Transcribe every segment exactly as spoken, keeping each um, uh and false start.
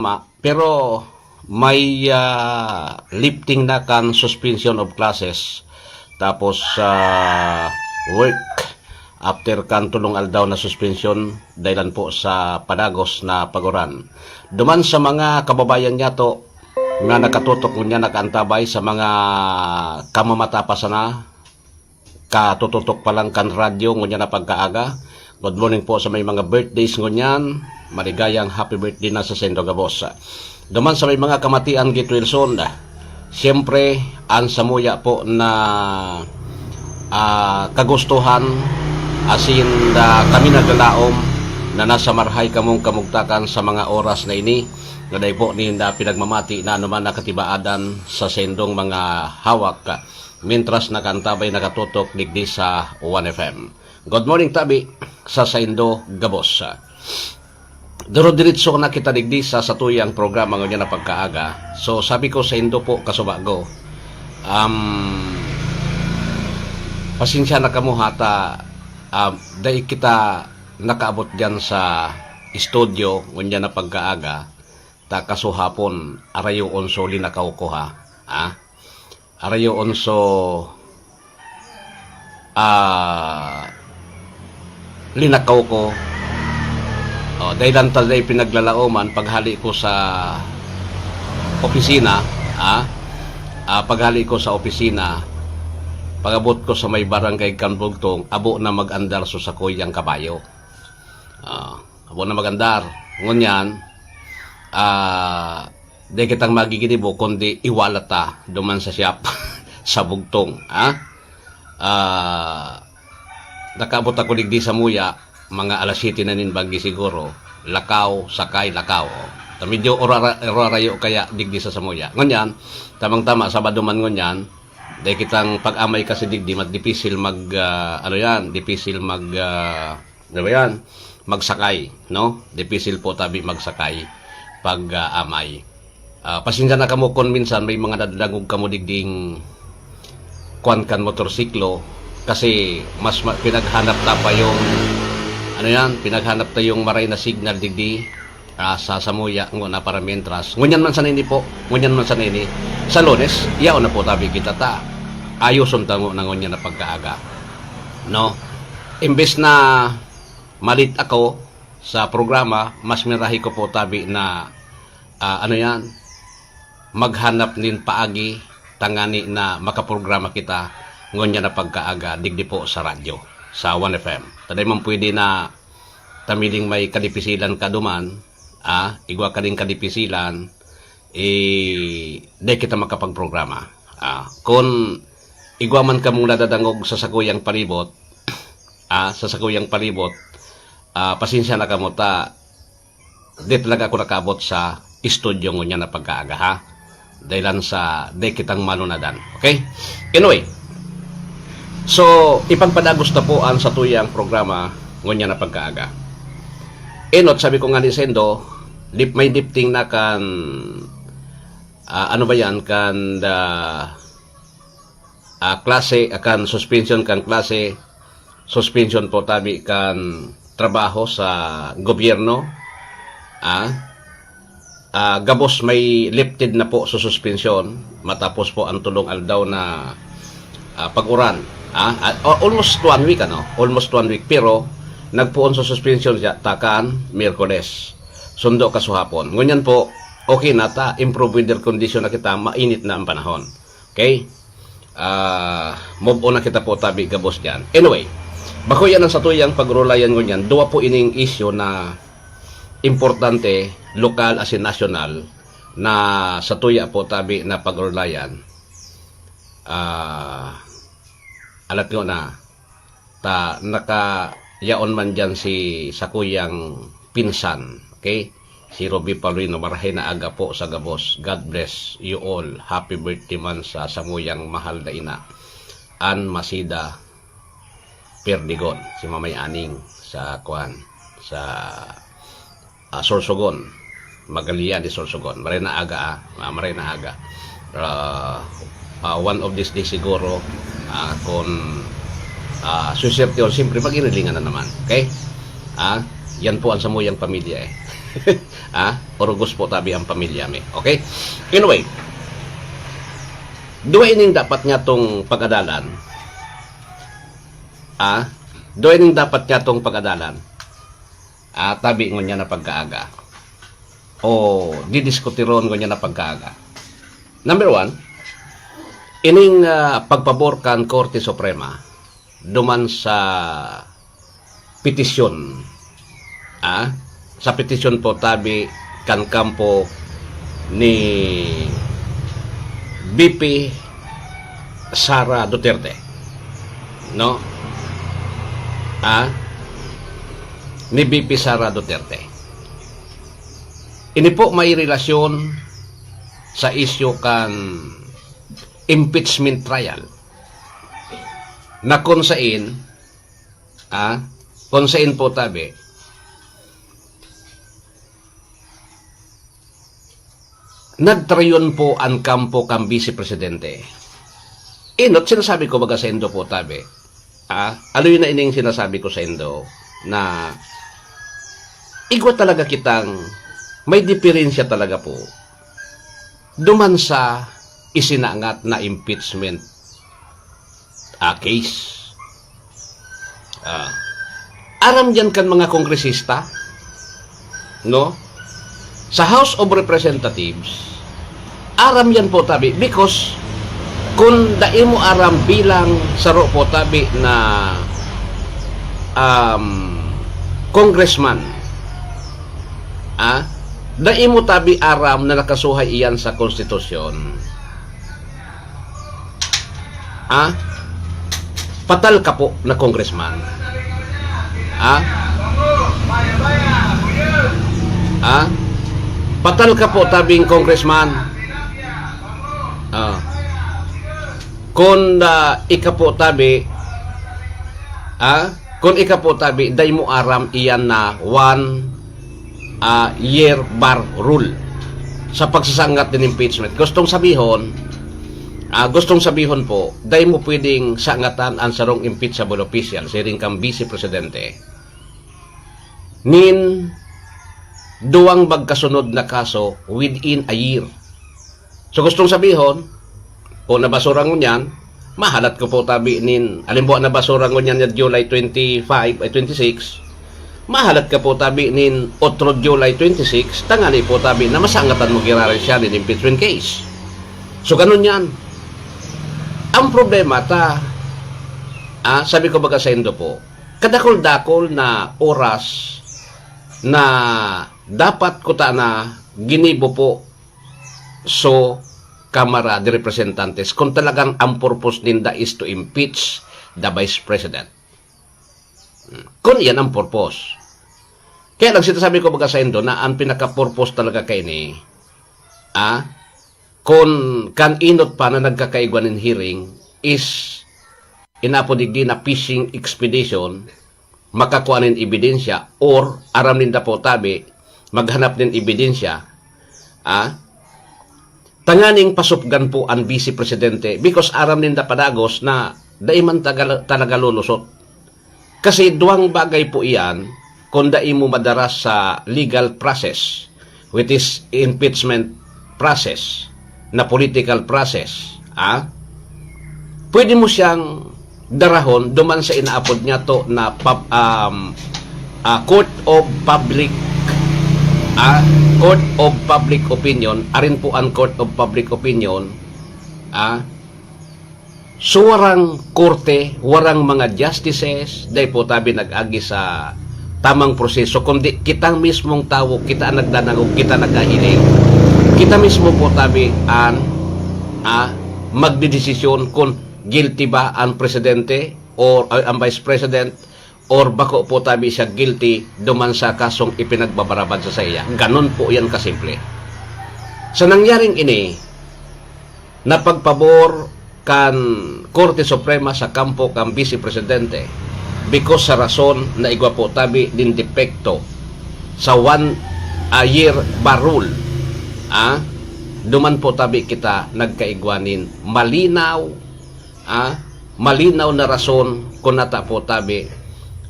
Tama, pero may, ah, lifting na kan suspension of classes. Tapos, ah, work after kan tulong aldaw na suspension dahilan po sa padagos na paguran. Duman sa mga kababayan niyato nga nakatutok ngunyan nakaantabay sa mga kamamata pa sana, katututok pa lang kan radyo ngunyan na pagkaaga. Good morning po sa may mga birthdays ngunyan. Maligayang happy birthday na sa saindo gabos. Duman sa may mga kamatian, Git Wilson. Siyempre, an samuya po na, ah, kagustuhan, asin, ah, kami naglalaom na nasa marahay kamong kamugtakan sa mga oras na ini, na dai po ninda pinagmamati na anuman na katibaadan sa saindong mga hawak, mientras nakaantabay, nakatutok digdi sa One F M. Good morning, tabi, sa saindo gabos. Duro-diretso na kita digdi sa satuyang programa ngunyan na pagkaaga. So, sabi ko saindo po, kasubago, um, pasensya na kamo ha, ta, um, dai kita nakaabot diyan sa studio ngunyan na pagkaaga, ta kasuhapon, arayo onso linakaw ko ha. Ah? Arayo onso, ah, linakaw ko. Oh, dai lang ta dai pinaglalaoman paghali ko sa opisina, ah, ah, paghali ko sa opisina, pag-abot ko sa may barangay kan Bugtong, abo na mag-andar sa sakuyang kabayo. Ah, abo na mag-andar. Ngunyan, ah, di kitang magiginibo kundi iwalat ta duman sa shop sa Bugtong, ha? Ah, nakaabot ako digdi samuya, mga alas siyete na nin banggi siguro. Lakaw, sakay, lakaw, oh. Ta medyo urara-, urarayo kaya digdi sa samuya. Ngunyan, tamang-tama, Sabado man ngunyan, dai kitang pag-amay kasi digdi, mat-, dipisil mag, ah, ano yan, dipisil mag, ah, ano ba yan? Magsakay, no? Dipisil po tabi magsakay pag, ah, amay. Ah, pasensya na kamo kun minsan may mga nadadangog kamo digding kwan kan motorsiklo kasi mas ma-, pinaghanap ta pa yung, ano yan, pinaghanap ta yung maray na signal digdi, ah, sa samuya nguna para mientras. Ngunyan man sana ini po, ngunyan man sana ini. Sa Lunes, yaon na po tabi kita ta. Ayoson ta nguna ngunyan na pagkaaga. No? Imbes na malit ako sa programa, mas mirahi ko po tabi na, ah, ano yan, maghanap nin paagi tangani na makaprograma kita ngunyan na pagkaaga digdi po sa radyo, sa One F M. Taday man pwede na tamiling may kadipisilan ka duman, ah, igwa ka nin kadipisilan, eh, di kita makapagprograma. Ah, kun igwa man kamong nadadangog sa sakuyang palibot, ah, sa sakuyang palibot, ah, pasensya na kamo ta, di talaga ako nakaabot sa studio ngunyan na pagkaaga, ha? Dahilan sa di kitang malunadan. Okay? Anyway, so, ipagpadagos na po ang satuyang programa ngunyan na pagkaaga. Enot, sabi ko nga ni Sendo, lip-, may lifting na kan, ah, ano ba yan? Kan, ah, ah, klase, ah, kan suspension kan klase, suspension po tabi kan trabaho sa gobyerno, ah, ah, gabos may lifted na po sa suspensyon matapos po ang tulong aldaw na, ah, pag-uran. Ah, ah, al-, almost one week, ano? Almost one week, pero nagpoon sa suspensyon siya takan Miyerkules. Sundo kasuhapon. Ngunyan po, okay na ta, improve weather condition na kita, mainit na ang panahon. Okay? Ah, move on na kita po tabi gabos diyan. Anyway, bako yan ang satuyang pag-urulayan ngunyan. Duwa po ining isyu na importante, lokal asin nasyonal, na satuya po tabi na pag-urulayan. Ah, alat ko na, ta nakayaon man diyan si sakuyang pinsan, okay? Si Ruby Paulino, marahay na aga po sa gabos. God bless you all. Happy birthday man sa samuyang mahal na ina, Ann Masida Perdigon, si Mamay Aning sa kwan, sa, ah, Sorsogon. Magallanes, Sorsogon. Maray na aga, ah. Ah, maray na aga. Ah, ah, one of these days siguro, ah, kung, ah, suswertehon, siyempre, magirilingan na naman. Okay? Ah, yan po ang samuyang pamilya, eh. Ah, orogos po tabi ang pamilya mi. Okay? Anyway, duwa ining dapat niya tong pag-adalan. Ah, duwa ining dapat niya tong pag-adalan. Ah, tabi ngunyan na pagkaaga. O didiskutiron ngunyan na pagkaaga. Number one, ining, ah, pagpabor kan Korte Suprema duman sa petisyon. Ah, sa petisyon po tabi kan kampo ni V P Sara Duterte. No? Ah, ni V P Sara Duterte. Ini po may relasyon sa isyu kan impeachment trial na kung sain, ah, kung sain po tabi, nagtrayon po an kampo kan Vice Presidente. Enot, sinasabi ko baga saindo po tabi, ah, aloy na ining sinasabi ko saindo na igwa talaga kitang may diperensya talaga po duman sa isinangat na impeachment, ah, case. Ah, aram diyan kan mga kongresista, no? Sa House of Representatives, aram yan po tabi because kung dai mo aram bilang saro po tabi na, um, congressman, ah, dai mo tabi aram na nakasuhay iyan sa konstitusyon. Ah? Patal ka po na congressman. Ah? Ah? Patal ka po tabing congressman. Ah. Kung, ah, ika po tabi, ah, kung ika po tabi, dai mo aram iyan na one, ah, year bar rule sa pagsasangat nin impeachment. Gustong sabihon, ah, gustong sabihon po, dai mo pwedeng sangatan an sarong impeachable official, siring kan Vice Presidente, nin duwang magkasunod na kaso within a year. So, gustong sabihon, kung nabasura ngunyan, mahalat ka po tabi nin, halimbawa, nabasura ngunyan na July twenty-five ay twenty-six, mahalat ka po tabi nin otro July twenty-six, tangani po tabi na masangatan mo giraray siya nin impeachment case. So, ganun yan. Ang problema ta, ah, sabi ko baga saindo po, kadakol-dakol na oras na dapat kuta na ginibo po so Kamara de Representantes kung talagang ang purpose ninda is to impeach the Vice President. Hmm. Kung iyan ang purpose. Kaya lang sinasabi ko baga saindo na ang pinaka-purpose talaga kaini, ah, kung kan enot pa na nagkakaigwa nin hearing is inapod digdi na fishing expedition, makakua nin ebidensya or aram ninda po tabi, maghanap nin ebidensya, ah, tanganing pasupgan po an Vice Presidente because aram ninda padagos na dai man tagal-, talaga lulusot. Kasi duwang bagay po iyan kung dai mo madaras sa legal process, which is impeachment process, na political process, ah, pwede mo siyang darahon duman sa inaapod niya to na pub-, um, ah, court of public, ah, court of public opinion, arin po ang court of public opinion, ah, so, warang korte, warang mga justices, dai po tabi nag-agi sa tamang proseso, kundi kita mismong tawo, kita ang nagdadangog, kita naghahiling. Kita mismo po tabi an, ah, magdedesisyon kung guilty ba ang presidente or, ah, ang vice president or bako po tabi siya guilty duman sa kasong ipinagbabarabad sa saiya. Ganun po yan kasimple. Sa nangyaring ini, na pagpabor kan Korte Suprema sa kampo kan Vice Presidente because sa rason na igwa po tabi nin depekto sa one, ah, year bar rule. Ah, duman po tabi kita nagkaigwa nin malinaw, ah, malinaw na rason kung nata po tabi,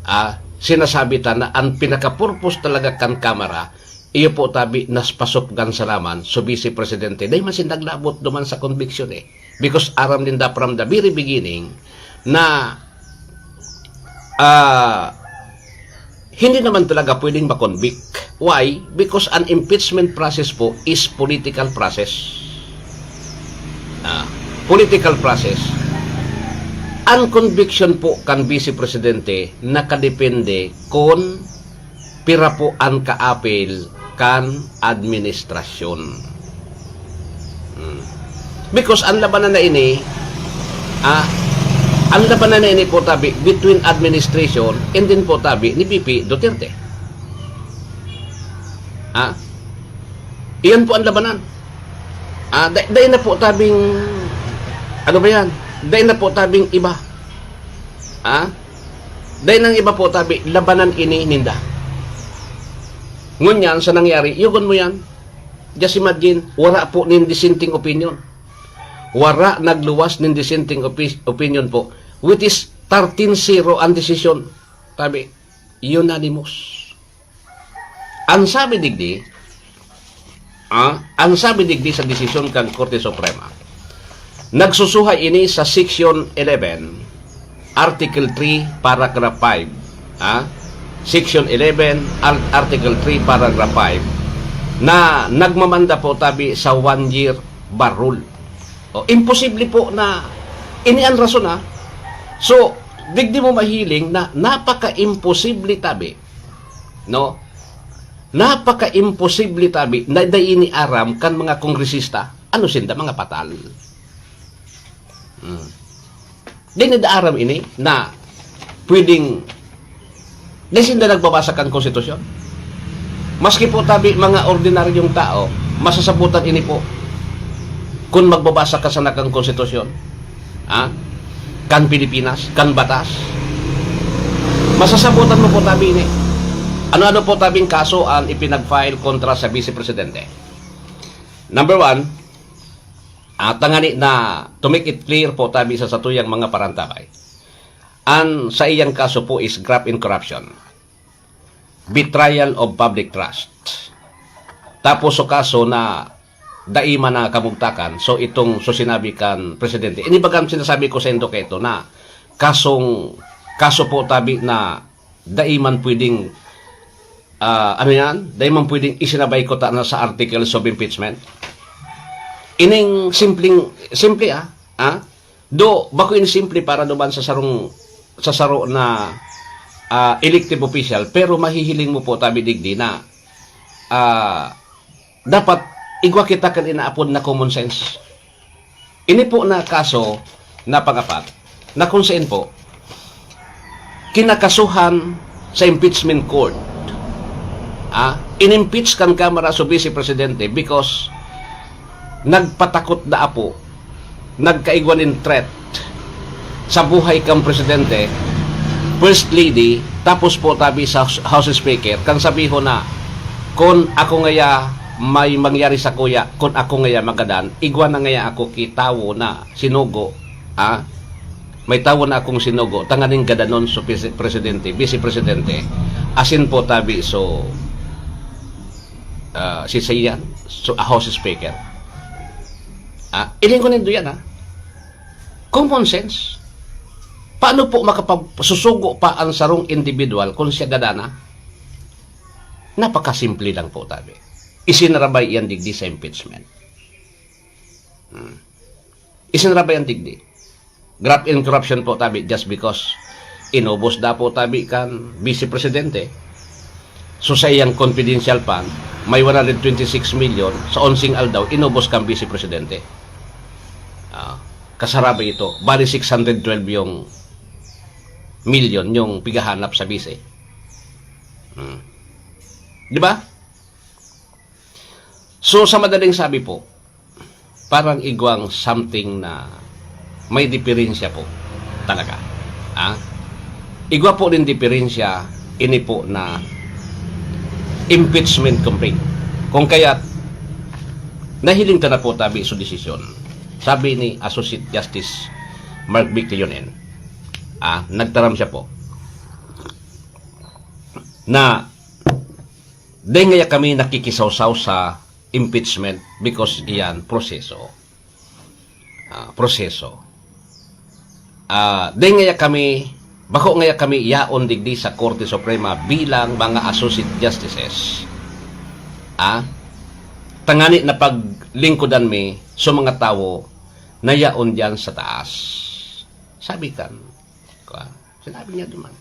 ah, sinasabi ta na ang pinaka-purpose talaga kan Kamara iyo po tabi naspasok kan salaman so Vice Presidente. Dai man sinda naglabot duman sa conviction eh. Because aram ninda from the very beginning na ah, hindi naman talaga pwedeng makonvict. Why? Because an impeachment process po is political process. Ah, political process. Ang conviction po kan Vice Presidente nakadepende kon pira po an kaapil kan administrasyon. Hmm. Because ang labanan na ini, ah, ang labanan na ini po tabi between administration and then po tabi ni V P Duterte. Ah, iyan po ang labanan. Ah, da- dahil na po tabing, ano ba yan? Dahil na po tabing iba. Ah, dahil nang iba po tabi, labanan ini ninda. Ngunyan, sa nangyari, yugon mo yan. Just imagine, wala po nin dissenting opinion. Wala nagluwas nin dissenting opi- opinion po, which is thirteen zero ang desisyon. Tabi, unanimous. Ang sabi digdi, ah, ang sabi digdi sa desisyon kan Korte Suprema, nagsusuhay ini sa Section eleven, Article three, Paragraph five. Ah, Section eleven, Ar- Article three, Paragraph five, na nagmamanda po tabi sa one year bar rule. O, imposible po na ini ang rason, ah. So, digdi mo mahiling na napaka-imposible tabi, no? Napaka-imposible tabi na dai ini aram kan mga kongresista. Ano sinda, mga patal? Hmm. Di nila aram ini na pwedeng di sinda nagbabasa kan konstitusyon. Maski po tabi mga ordinaryong tao, masasabutan ini po kun magbabasa ka sana kan konstitusyon, ha? Kan Pilipinas, kan batas. Masasabutan mo po tabi ini. Ano-ano po tabing kaso ang ipinag-file kontra sa Vice Presidente? Number one, ah, tangani na to make it clear po tabi sa satuyang mga parantabay. An sa iyang kaso po is graft and corruption, betrayal of public trust. Tapos so kaso na dai man na kamugtakan, so itong so sinabi kan presidente. Ini bagang sinasabi ko sa indo kaito na kasong, kaso po tabi na dai man pwedeng, ah, ano yan? Dai man pwedeng isinabay ko ta na sa articles of impeachment. Ining simpleng, simple, ah, ah, do, bako ini simple para duman sa sarong, sa saro na, ah, elective official, pero mahihiling mo po tabi digdi na, ah, dapat igwa kita kan inaapod na common sense. Ini po na kaso na pangapat, na kung saan po, kinakasuhan sa impeachment court. Ah, in-impeach kan Kamara so Vice Presidente because nagpatakot na apo, nagkaigwa nin threat sa buhay kan Presidente, First Lady, tapos po tabi sa House Speaker, kan sabihon na, "Kun ako ngaya may mangyari sa kuya, kun ako ngaya magadan, igwa na ngaya ako ki tawo na sinugo, ah, may tawo na akong sinugo, tanganing gadanon so pisi-, presidente, vice presidente, asin po tabi so, ah, si Sayan, so, a House Speaker." Ah, ilingon nindo yan, ha? Common sense. Paano po makapagsusugo pa ang sarong individual kung siya gadana? Napakasimple lang po, tabi. Isinarabay yan digdi sa impeachment. Hmm. Isinarabay yan digdi. Graft and corruption po, tabi, just because inubos da po, tabi, kan Vice Presidente. So, sa iyang confidential fund, may one hundred twenty-six million, sa onseng aldaw, inubos kan Vice Presidente. Ah, kasarabay ito. Bali, six hundred twelve yung million yung pighahanap sa Vice. Hmm. Di ba? So, sa madaling sabi po, parang igwang something na may diferensya po talaga. Ah? Igwa po nin diferensya ini po na impeachment complaint. Kung kaya't nahiling ta na po tabi so desisyon. Sabi ni Associate Justice Mark Vic Leonen, ah, nagtaram siya po na Dai ngaya kami nakikisawsaw sa impeachment because iyan proseso. Ah, proseso. Ah, dai ngaya kami, bako ngaya kami yaon digdi sa Korte Suprema bilang mga associate justices. Ah, tangani na paglingkodan mi sa mga tawo na yaon diyan sa taas. Sabi kan, kwa, sinabi niya duman.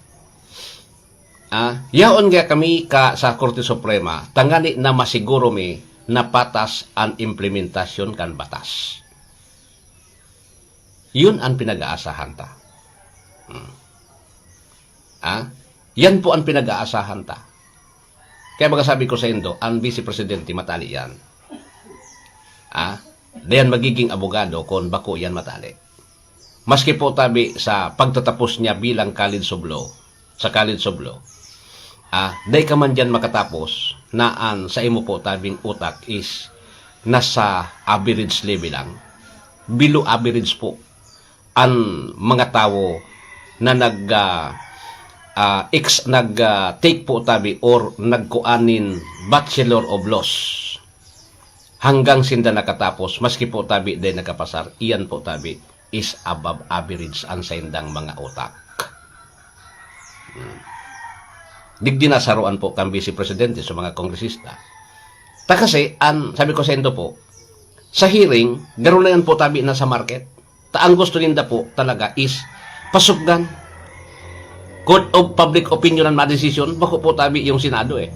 Ah, yaon nga kami ka sa Korte Suprema, tangani na masiguro mi na patas an implementasyon kan batas. Yun ang pinag-aasahan ta. Hmm. Ah, yan po ang pinag-aasahan ta. Kaya baga sabi ko sa indo, ang Vice Presidente matali yan. Ah, dayan magiging abogado kung bako yan matali. Maski po tabi sa pagtatapos niya bilang College of Law, sa College of Law, ah, dai ka man diyan makatapos na an sa imo po tabing utak is nasa average level lang. Below average po an mga tawo na nag, ah, ah, ex-, nag, ah, take po tabi or nagkuan nin Bachelor of Laws. Hanggang sinda nakatapos, maski po tabi dai nakapasar, iyan po tabi is above average an saindang mga utak. Hmm. Digdi nasaruan po kan Vice Presidente sa mga kongresista. Ta kasi, an, sabi ko sa indo po, sa hearing, garo na yan po tabi na sa market. Ta ang gusto ninda po talaga is pasugdan. Court of public opinion ang madesisyon, bako po tabi yung Senado eh.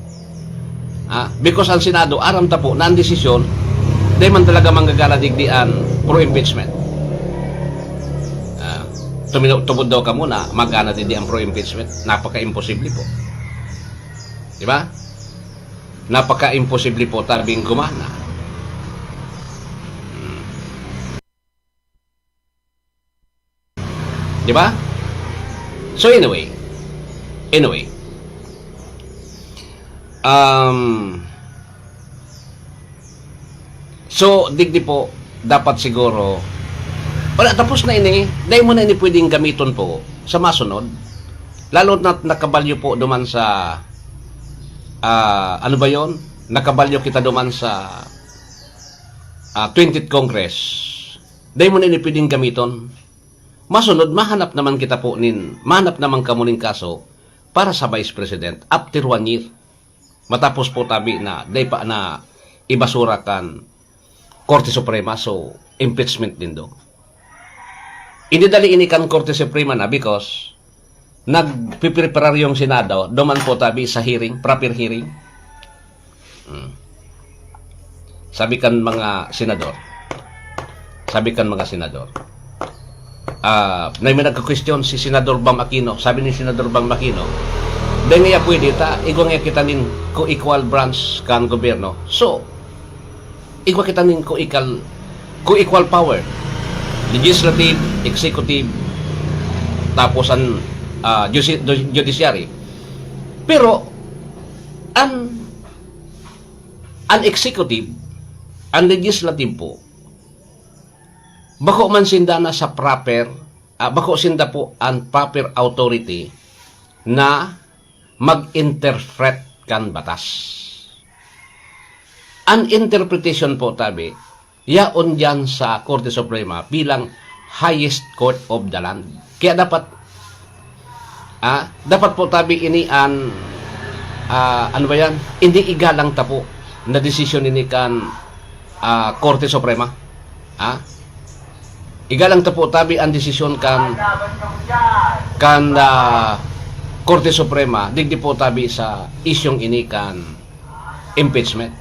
Ah, because ang Senado, aram ta po na ang desisyon, dai man talaga manggagala digdi an pro-impeachment. Ah, tumino-, tubod daw kamo na magana digdi ang pro-impeachment. Napaka-imposible po. Di ba? Napaka-imposible po tabing gumana. Hmm. Di ba? So anyway, anyway. Um, so, digdi po, dapat siguro, wala, tapos na ini, dai mo na ini pwedeng gamiton po sa masunod. Lalo na nakabalyo po duman sa, ah, ano ba yon? Nakabalyo kita duman sa, ah, twentieth Congress. Dai mo na ini pwedeng gamiton. Masunod, mahanap naman kita po nin, mahanap naman kamo nin kaso para sa Vice President after one year. Matapos po tabi na, dai pa na ibasura kan Korte Suprema, so impeachment din do. Hindi dali ini kan Korte Suprema na because nagpipreparar yung Senado, duman po tabi sa hearing, proper hearing. Hmm. Sabi kan mga senador, sabi kan mga senador, ah, na may nagka-question si Senador Bam Aquino. Sabi ni Senador Bam Aquino, "Dai ngaya pwede ta, igwa ngaya kita nin co-equal branch kan gobyerno." So, igwa kita nin co-equal, co-equal power. Legislative, executive, tapos ang, ah, judici-, judiciary. Pero, ang, ang executive, ang legislative po, bako man sinda na sa proper, ah, bako sinda po ang proper authority na mag-interpret kan batas. Ang interpretation po, tabi, yaon diyan sa Korte Suprema bilang highest court of the land. Kaya dapat, ah, dapat po tabi ini an, ah, ano ba yan? Hindi igalang ta po na desisyon ini kan, ah, Korte Suprema. Ah? Igalang ta po tabi ang desisyon kan, kan, ah, Korte Suprema, digdi po tabi sa isyong ini kan impeachment.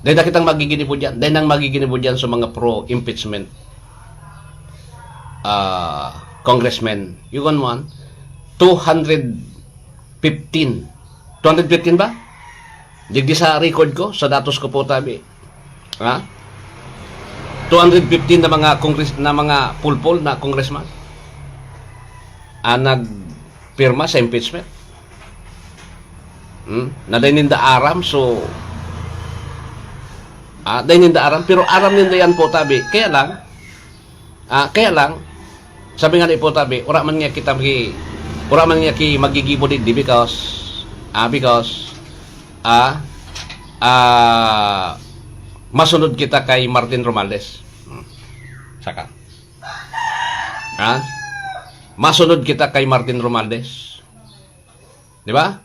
Dai na kitang magiginibo diyan. Dai nang magiginibo diyan sa mga pro-impeachment, ah, congressmen. You can one, two hundred fifteen. Two hundred fifteen ba? Digdi sa record ko, sa datos ko po tabi. Ha? Two hundred fifteen na mga congress-, na mga pulpol na congressman ang nagpirma sa impeachment. Hmm? Na dai ninda aram, so, ah, dai ninda aram, pero aram ninda yan po, tabi. Kaya lang, ah, kaya lang, sabi nga ni po, tabi, wala man niya kita magi-, wala man niya ki magigibo digdi because Ah, because, ah, ah, masunod kita kay Martin Romualdez. Hmm. Saka. Ha? Masunod kita kay Martin Romualdez. Di ba?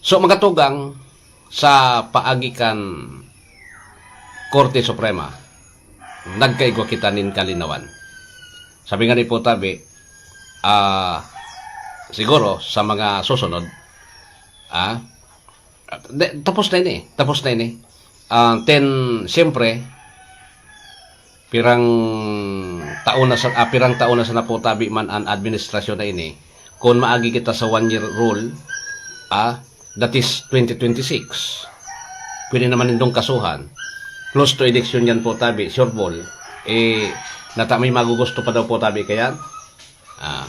So, mga tugang, sa paagi kan Korte Suprema, nagkaigwa kita nin kalinawan. Sabi nga ni Putabi, ah, siguro sa mga susunod, ah, de, tapos na ini, tapos na ini. Ah, then, siyempre, pirang taon na sa, ah, pirang taon na sana Putabi man an administrasyon na ini, kun maagi kita sa one year rule, ah, that is twenty twenty-six, pwede naman nindong kasuhan. Close to election yan Putabi, sure ball. Eh, nata may magugusto pa daw Putabi kaya? Ah,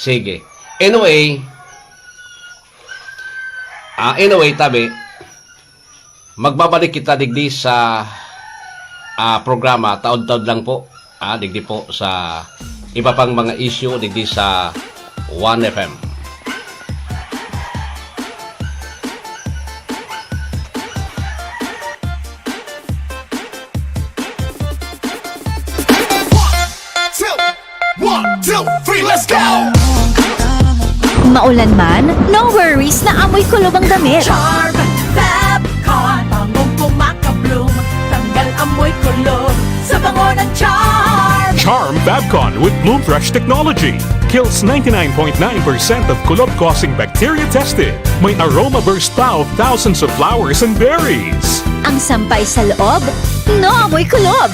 sige. Anyway, ah, anyway, Tabi, magbabalik kita digdi sa, ah, programa, taod-taod lang po, ah, digdi po sa iba pang mga issue digdi sa One F M. Two, one, two, three, let's go! Maulan man, no worries na amoy kulob ang damit. Charm Fab Con, bangong kumakabloom, tanggal amoy kulob sa bango ng Charm. Charm Fab Con with Bloom Fresh technology kills ninety-nine point nine percent of kulob-causing bacteria tested. May aroma burst pa of thousands of flowers and berries. Ang sampay sa loob, no amoy kulob.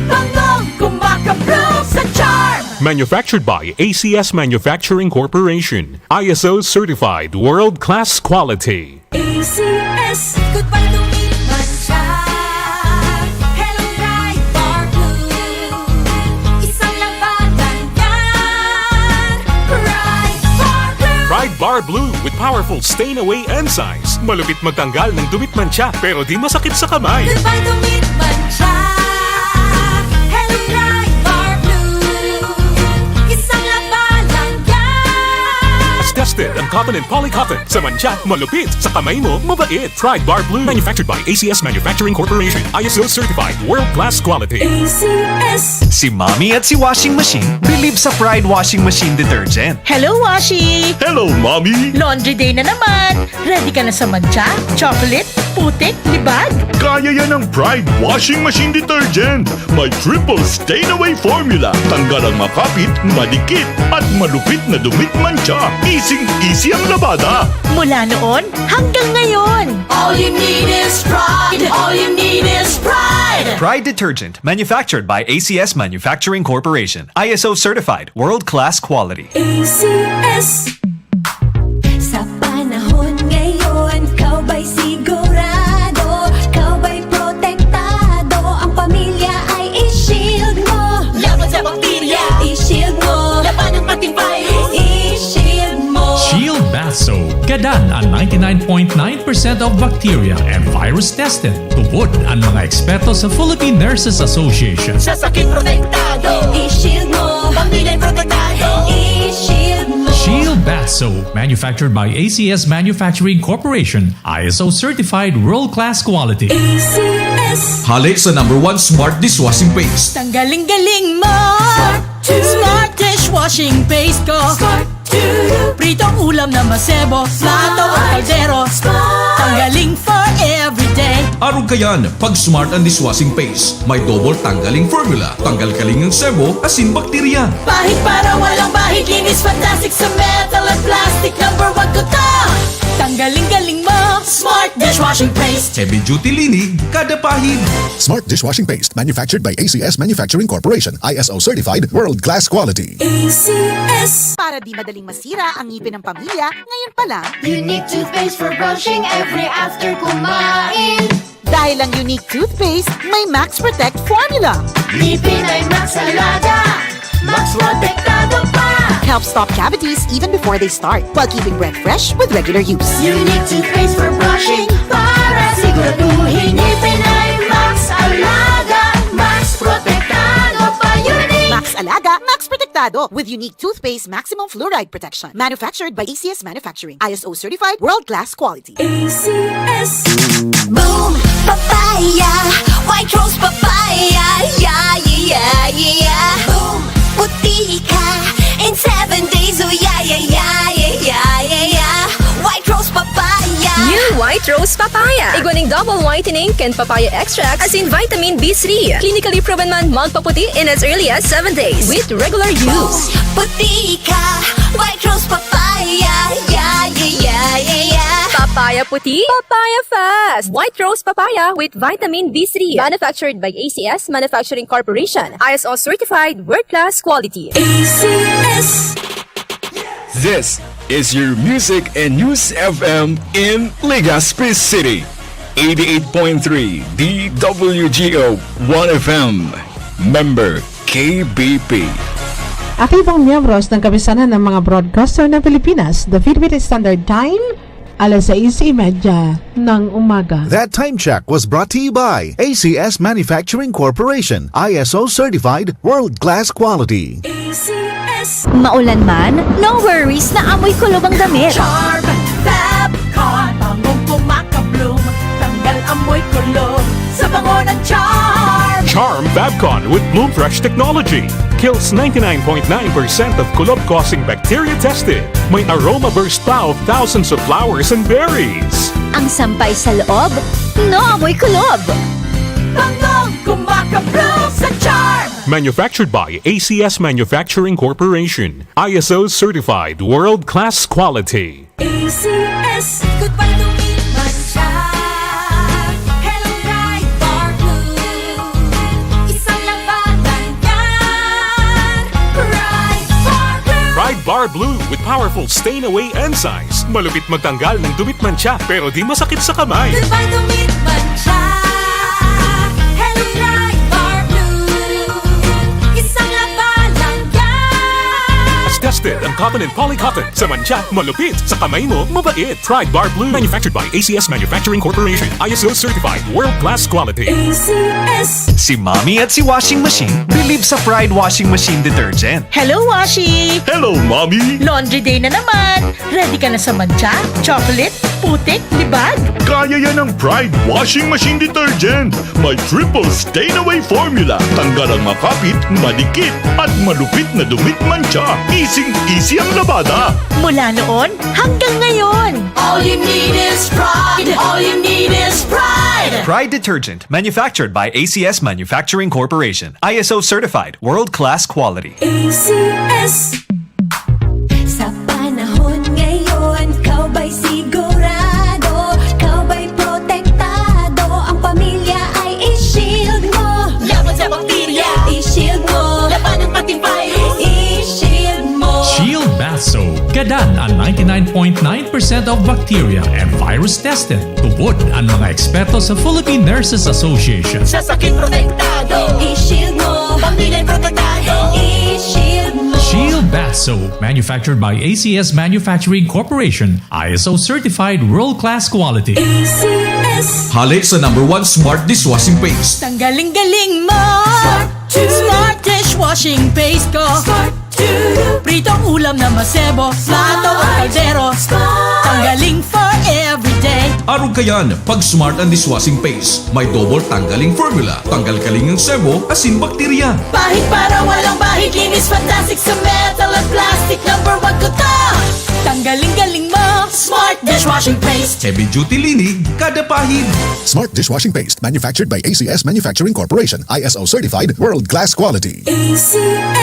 Bangong kumakabloom sa Charm. Manufactured by A C S Manufacturing Corporation. I S O certified world-class quality. A C S. Goodbye to meat man siya. Hello, Pride Bar Blue. Isang labanan yan. Pride Bar Blue. Pride Bar Blue with powerful stain away enzymes. Malupit magtanggal ng dumit mantsa, pero di masakit sa kamay. Goodbye to meat man siya. Hello, Pride Bar Blue. Isang labanan yan. Tested ang cotton and polycotton. Sa mantsa, malupit. Sa kamay mo, mabait. Pride Bar Blue. Manufactured by A C S Manufacturing Corporation. I S O certified. World class quality. A C S. Si Mommy at si Washing Machine believe sa Pride Washing Machine Detergent. Hello, Washi! Hello, Mommy! Laundry day na naman! Ready ka na sa mantsa, chocolate, putik, libag? Kaya yan ng Pride Washing Machine Detergent. May triple stain away formula. Tanggal ang makapit, madikit, at malupit na dumit mantsa. Easy-easy ang labada. Mula noon hanggang ngayon. All you need is Pride. All you need is Pride. Pride Detergent, manufactured by A C S Manufacturing Corporation. I S O certified, world-class quality. A C S. Sa panahon ngayon, ikaw ba'y sigurado? Ikaw ba'y protektado? Ang pamilya ay i-shield mo. Laban sa bakterya. I-shield mo. Laban ng pati virus. I-shield mo. Shield Bath Soap. Gadan ang ninety-nine point nine percent of bacteria and virus tested. Tubod ang mga eksperto sa Philippine Nurses Association. Sa sakit protektado. I-shield mo. Pamilya protektado. I-shield mo. Shield Bath Soap, manufactured by A C S Manufacturing Corporation, I S O certified world-class quality. A C S. Hale sa number one smart dishwashing paste. Tanggaling-galing mo. Smart. Smart dishwashing paste ko. Smart. Pritong ulam na masebo, plato o kaldero. Tanggaling for everyday. Arog kayan, pag Smart ang dishwashing paste. May double tanggaling formula. Tanggal kaling ang sebo, asin bakterya. Pahid para walang bahid, linis fantastic sa metal at plastic. Number one ko to. Tanggaling-galing mo, Smart dishwashing paste. Heavy duty linig, kada pahid. Smart dishwashing paste, manufactured by A C S Manufacturing Corporation, I S O certified, world class quality. A C S. Para di madaling masira ang ngipin ng pamilya, ngayon pa lang. Unique toothpaste for brushing every after kumain. Dahil ang Unique Toothpaste may Max Protect Formula. Ngipin ay Max Alaga, Max Protektado pa. Helps stop cavities even before they start, while keeping breath fresh with regular use. Unique Toothpaste for brushing, para siguraduhin ngipin ay Max Alaga, Max Protektado pa. Unique. Max Alaga, Max Protektado. Protektado with unique toothpaste maximum fluoride protection. Manufactured by A C S Manufacturing. I S O certified, world-class quality. A C S. Boom Papaya, White Rose Papaya, yeah, yeah, yeah, yeah. Boom, puti ka in seven days, oh yeah, yeah, yeah. White Rose Papaya. New White Rose Papaya. Igwa nin double whitening kan papaya extract, asin vitamin B three. Clinically proven man magpaputi in as early as seven days with regular use. Puti ka, White Rose Papaya. Yeah, yeah, yeah, yeah, yeah. Papaya puti, papaya fast. White Rose Papaya with vitamin B three. Manufactured by A C S Manufacturing Corporation. I S O certified, world-class quality. A C S. This is your Music and News F M in Legazpi City. eighty-eight point three D W G O One F M. Member K B P. Aktibong miyembros ng Kapisanan ng mga Broadcaster ng Pilipinas, the Philippine Standard Time, alas sais y media ng umaga. That time check was brought to you by A C S Manufacturing Corporation, I S O certified, world-class quality. Maulan man, no worries na amoy kulob ang damit. Charm Fab Con, bangong kumakabloom, tanggal amoy kulob sa bango ng Charm. Charm Fabcon with Bloom Fresh technology kills ninety-nine point nine percent of kulob-causing bacteria tested. May aroma burst pa of thousands of flowers and berries. Ang sampay sa loob, no amoy kulob. Bangong kumakabloom sa Charm. Manufactured by A C S Manufacturing Corporation. I S O certified, world-class quality. A C S. Goodbye to me, Mancha. Hello, Pride Bar Blue. Isang labanan yan. Pride Bar Blue. Pride Bar Blue with powerful stain away enzymes. Malupit magtanggal ng dumi at mantsa, pero di masakit sa kamay. Goodbye to me, Mancha. Hello, Pride Bar Blue. Isang labanan yan. Tested ang cotton and poly cotton. Sa mantsa, malupit. Sa kamay mo, mabait. Pride Bar Blue. Manufactured by A C S Manufacturing Corporation. I S O certified. World-class quality. A C S. Si Mommy at si Washing Machine believe sa Pride Washing Machine Detergent. Hello, Washi! Hello, Mommy! Laundry day na naman! Ready ka na sa mantsa, chocolate, putik, libag? Kaya yan ng Pride Washing Machine Detergent. May triple stain away formula. Tanggal ang makapit, madikit, at malupit na dumi at mantsa. Easy-easy ang labada. Mula noon hanggang ngayon! All you need is pride. All you need is pride. Pride Detergent, manufactured by A C S Manufacturing Corporation. I S O certified, world-class quality. A C S. Sa panahon ngayon, ikaw ba'y sigurado? Ikaw ba'y protektado? Ang pamilya ay i-shield mo. Laban sa bakterya, i-shield mo. Labanan pati virus, i-shield mo. Shield Bath Soap. Gadan ang ninety-nine point nine percent of bacteria and virus tested. Tubod ang mga eksperto sa Philippine Nurses Association. Sa sakit protektado, i-shield mo. Pamilya protektado, i-shield mo. Shield Bath Soap, manufactured by A C S Manufacturing Corporation, I S O certified world-class quality. A C S. Hale sa number one smart dishwashing paste. Tanggaling-galing mo! Smart dishwashing paste ko! Smart Pritong ulam na masebo, plato o kaldero. Tanggaling for everyday. Arog kayan, pag smart ang dishwashing paste. May double tanggaling formula. Tanggal kaling ang sebo, asin bakterya. Pahid para walang bahid, linis fantastic sa metal at plastic. Number one ko to. Tanggaling-galing mo, smart dishwashing paste. Heavy duty linig, kada pahid. Smart dishwashing paste, manufactured by A C S Manufacturing Corporation, I S O certified, world class quality. A C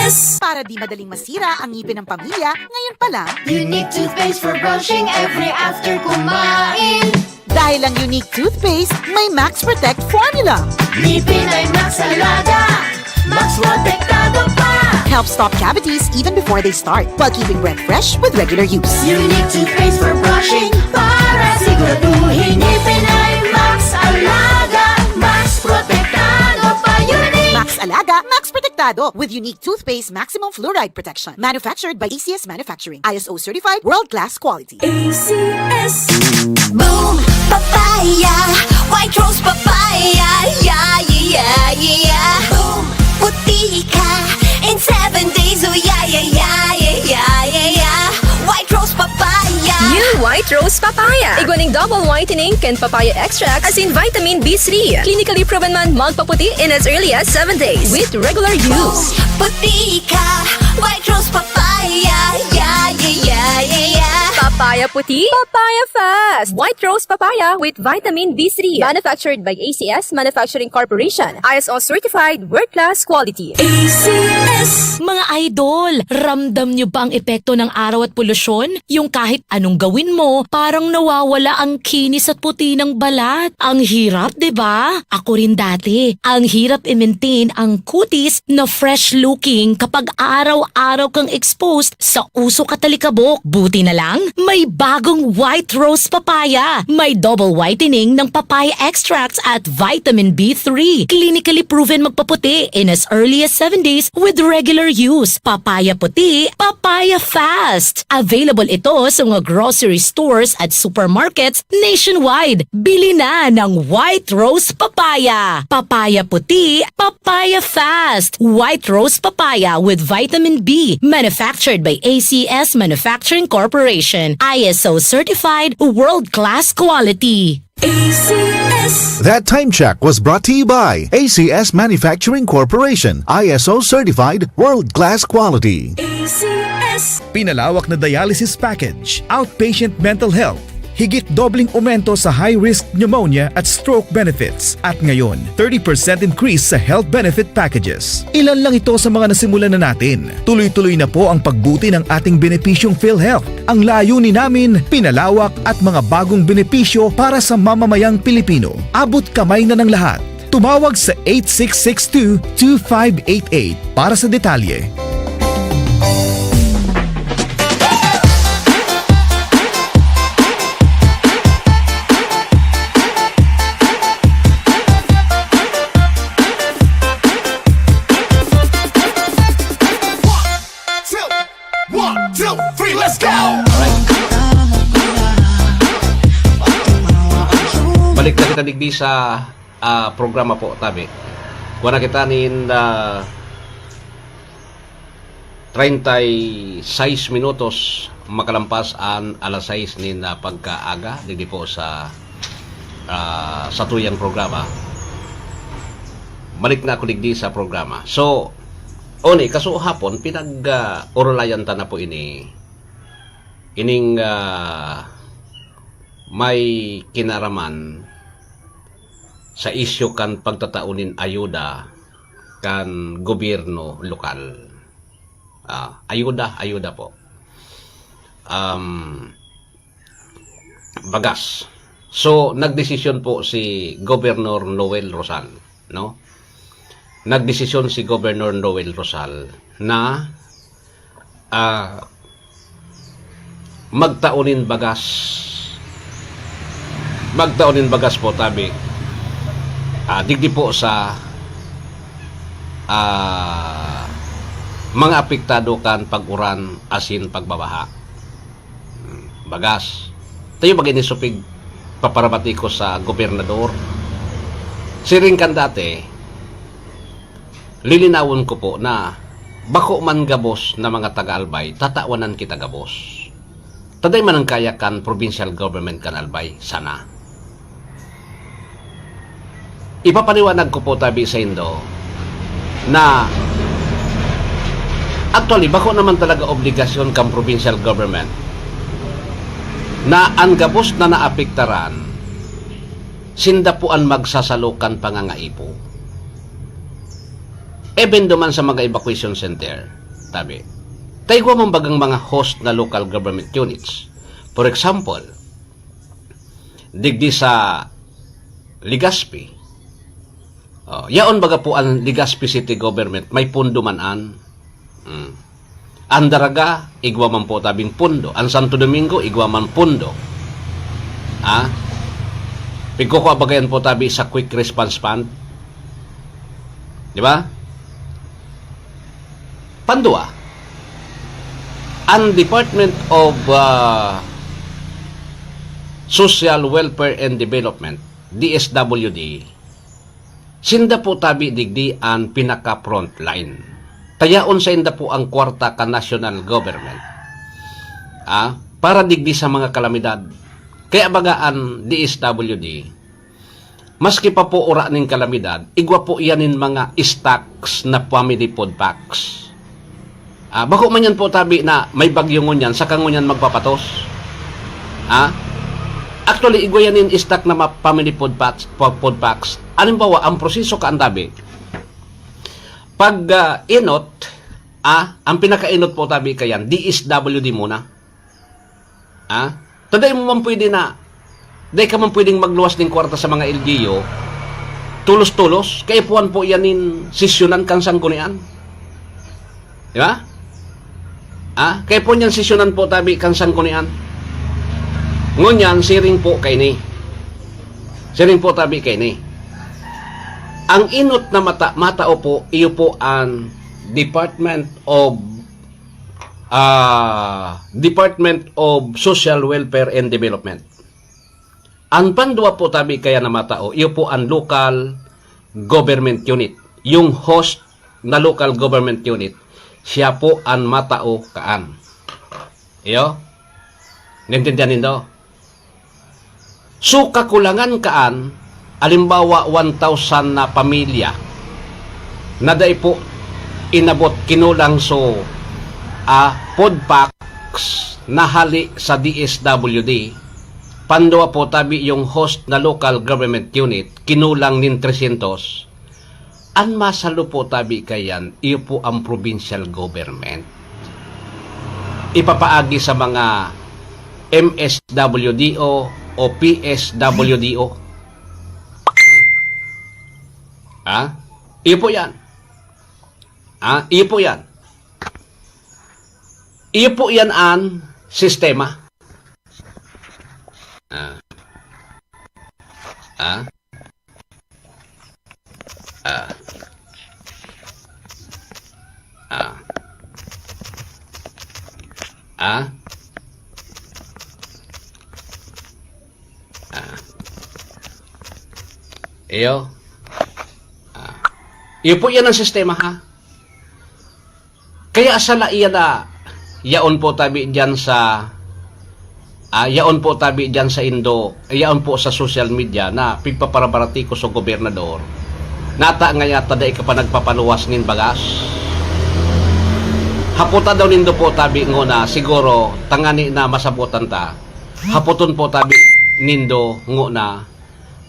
S. Para di madaling masira ang ngipin ng pamilya, ngayon pa lang. Unique toothpaste for brushing every after kumain. Dahil ang Unique Toothpaste may Max Protect Formula. Ngipin ay Max Alaga, Max Protektado pa. Helps stop cavities even before they start, while keeping breath fresh with regular use. Unique toothpaste for brushing para siguraduhin ngipin ay Max Alaga, Max Protektado pa. Unique! Max Alaga, Max Protektado with Unique Toothpaste Maximum Fluoride Protection. Manufactured by A C S Manufacturing. I S O certified, world-class quality. A C S. Boom! Papaya! White Rose Papaya! Yeah, yeah, yeah, yeah! Boom! Puti ka in seven days, oh yeah, yeah, Igwa ning double whitening kan papaya extract asin vitamin B three. Clinically proven man magpaputi in as early as seven days with regular use. Puti ka, White Rose Papaya. Yeah, yeah, yeah, yeah, yeah. Papaya puti, papaya fast. White Rose Papaya with vitamin B three. Manufactured by A C S Manufacturing Corporation. I S O certified, world-class quality. A C S. Mga idol, ramdam nyo ba ang epekto ng araw at polusyon? Yung kahit anong gawin mo, parang nawawala ang kinis at puti ng balat. Ang hirap, di ba? Ako rin dati. Ang hirap i-maintain ang kutis na fresh-looking kapag araw-araw kang exposed sa usok at alikabok. Buti na lang, may bagong White Rose Papaya. May double whitening ng papaya extracts at vitamin B three. Clinically proven magpaputi in as early as seven days with regular use. Papaya puti, papaya fast. Available ito sa mga grocery stores at supermarkets nationwide. Bili na ng White Rose Papaya. Papaya puti, papaya fast. White Rose Papaya with vitamin B. Manufactured by A C S Manufacturing Corporation. I S O certified, world-class quality. A C S. That time check was brought to you by A C S Manufacturing Corporation, I S O certified, world-class quality. A C S. Pinalawak na dialysis package, outpatient mental health. Higit dobleng aumento sa high-risk pneumonia at stroke benefits. At ngayon, thirty percent increase sa health benefit packages. Ilan lang ito sa mga nasimulan na natin. Tuloy-tuloy na po ang pagbuti ng ating benepisyong PhilHealth. Ang layunin namin, pinalawak at mga bagong benepisyo para sa mamamayang Pilipino. Abot kamay na ng lahat. Tumawag sa eight six six two, two five eight eight para sa detalye. Two, one, two, three, let's go! Alright. Balik na kita digdi sa, ah, programa po, tabi. Kuha na kita nin, ah, treinta y seis minutos makalampas an alas sais nin, ah, pagkaaga, digdi po sa, ah, satuyang programa. Balik na ako digdi sa programa. So, oni, kasuhapon, pinag, ah, orolayan ta na po ini. Ining, ah, may kinaraman sa isyu kan pagtatao nin ayuda kan gobyerno lokal. Ah, ayuda, ayuda po. Um, bagas. So, nagdesisyon po si Governor Noel Rosal, no? Nagdesisyon si Governor Noel Rosal na, ah, magtao nin bagas. Magtao nin bagas po, tabi. Ah, digdi po sa, ah, mga apektado kan pag-uran asin pagbabaha. Hmm, bagas. Tayo mag-inisupig paparabati ko sa gobernador. Siring kan dati, lilinawon ko po na bako man gabos na mga taga-Albay, tatawanan kita gabos. Taday man ang kaya kan provincial government kan Albay, sana. Ipapaliwanag ko po tabi saindo na actually, bako naman talaga obligasyon kan provincial government na an gabos na naapektaran, sinda po an magsasalo kan pangangaipo. Even duman sa mga evacuation center, tabi. Ta igwa man bagang mga host na local government units. For example, digdi sa Legazpi. Oh, yaon baga po an Legazpi City Government, may pondo man an. Mm. An Daraga, igwa man po tabing pondo. An Santo Domingo, igwa man pondo. Ha? Pigkukua baga yan po tabi sa Quick Response Fund. Di ba? Pandua, an Department of, ah, Social Welfare and Development, D S W D, sinda po tabi digdi an pinaka-frontline. Ta yaon sainda po ang kwarta kan national government, ah, para digdi sa mga kalamidad, Kaya baga an D S W D, maski pa po ura nin kalamidad, igwa po iyan nin mga stocks na family food packs. Ah, bako man yan po tabi na may bagyo ngunyan, saka ngunyan magpapatos. Ah? Actually, igwa yan nin stock na ma-, family food packs, pa-, food packs. Halimbawa, ang proseso ka ang tabi, pag, ah, inot, ah, ang pinakainot po tabi kayan, D S W D muna. Ah? Taday mo man pwede na, dai ka man pwedeng magluwas nin kwarta sa mga L G U, tulos-tulos, kaipuhan po yan nin sesyonan kan sanggunian. Di ba? Ah? Kaipuhan yan sesyonan po tabi kan sanggunian. Ngunyan, siring po kaini. Siring po tabi kaini. Ang inot na mata-, matao po, iyo po ang Department of, ah, Department of Social Welfare and Development. Ang pandua po tabi kaya na matao, iyo po ang local government unit. Yung host na local government unit, siya po ang matao kaan. Iyo? Naintindihan nindo? So, kakulangan kaan, alimbawa, one thousand na pamilya na dai po inabot, kinulang so, ah, food packs na hali sa D S W D. Pandua po tabi yung host na local government unit, kinulang nin tresyentos. An masalo po tabi kayan, iyo po ang provincial government. Ipapaagi sa mga M S W D O o P S W D O. Ha? Iyo po yan. Ha? Iyo po yan. Iyo po yan an sistema. Ah. Ah. Ah. Ah. Ah. Ah. Iyo. Ah. Iyo po yan ang sistema, ha? Kaya sala iyan na yaon po tabi diyan sa, ah, yaon po tabi diyan sa indo, yaon po sa social media na pigpaparabarati ko sa gobernador. Nata nga yata dai ka pa nagpapaluwas nin bagas. Haputan daw nindo po tabi ngona, siguro tangani na masabotan ta. Hapoton po tabi nindo ngona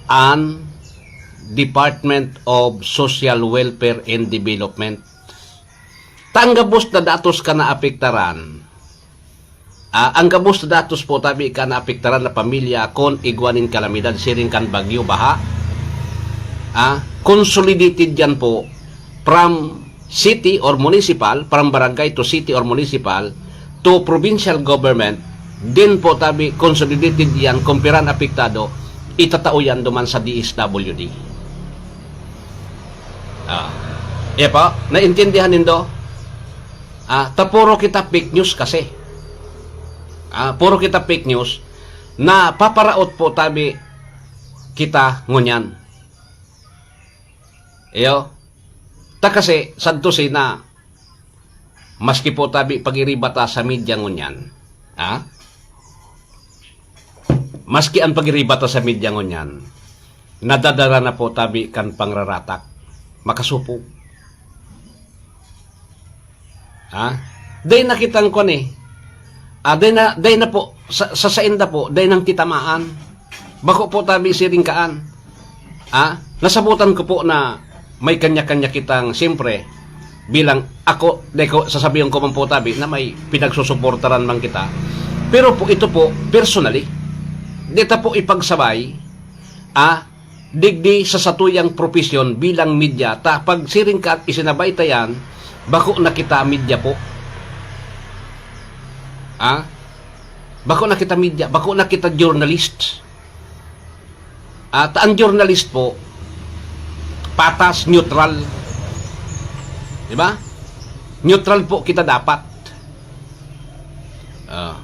an Department of Social Welfare and Development. Ta ang gabos na datos ka naapektaran, ah, ang gabos na datos po tabi ka naapektaran na pamilya kun igwa nin kalamidad siring kan bagyo, baha. Ah, consolidated yan po from city or municipal, from barangay to city or municipal, to provincial government, din po tabi consolidated yan, kung pira an apektado, itatao yan duman sa D S W D. Ah. Iya po, naintindihan nindo? Ah, ta puro kita fake news kasi. Ah, puro kita fake news na paparaot po tabi kita ngunyan. Iyo. Ta kasi, sadto si na, maski po tabi pag-iriba ta sa media ngunyan, ha? Maski ang pag-iriba ta sa media ngunyan, nadadara na po tabi kan pangraratak, makasupog. Ha? Dai na kitang kwan eh. Ah, dai na, dai na po, sa, sa sainda po, dai nang kitamaan. Bako po tabi siring kaan. Ah, nasabutan ko po na may kanya-kanya kitang, siyempre, bilang ako, dai ko, sasabihin ko man po tabi na may pinagsusuportaran man kita. Pero po, ito po, personally, di ta po ipagsabay, ah, digdi sa satuyang propesyon bilang media, ta pag siring ka isinabay ta yan, bako na kita media po. Ah? Bako na kita media, bako na kita journalist. At ang journalist po, patas, neutral. Di ba? Neutral po kita dapat. Ah.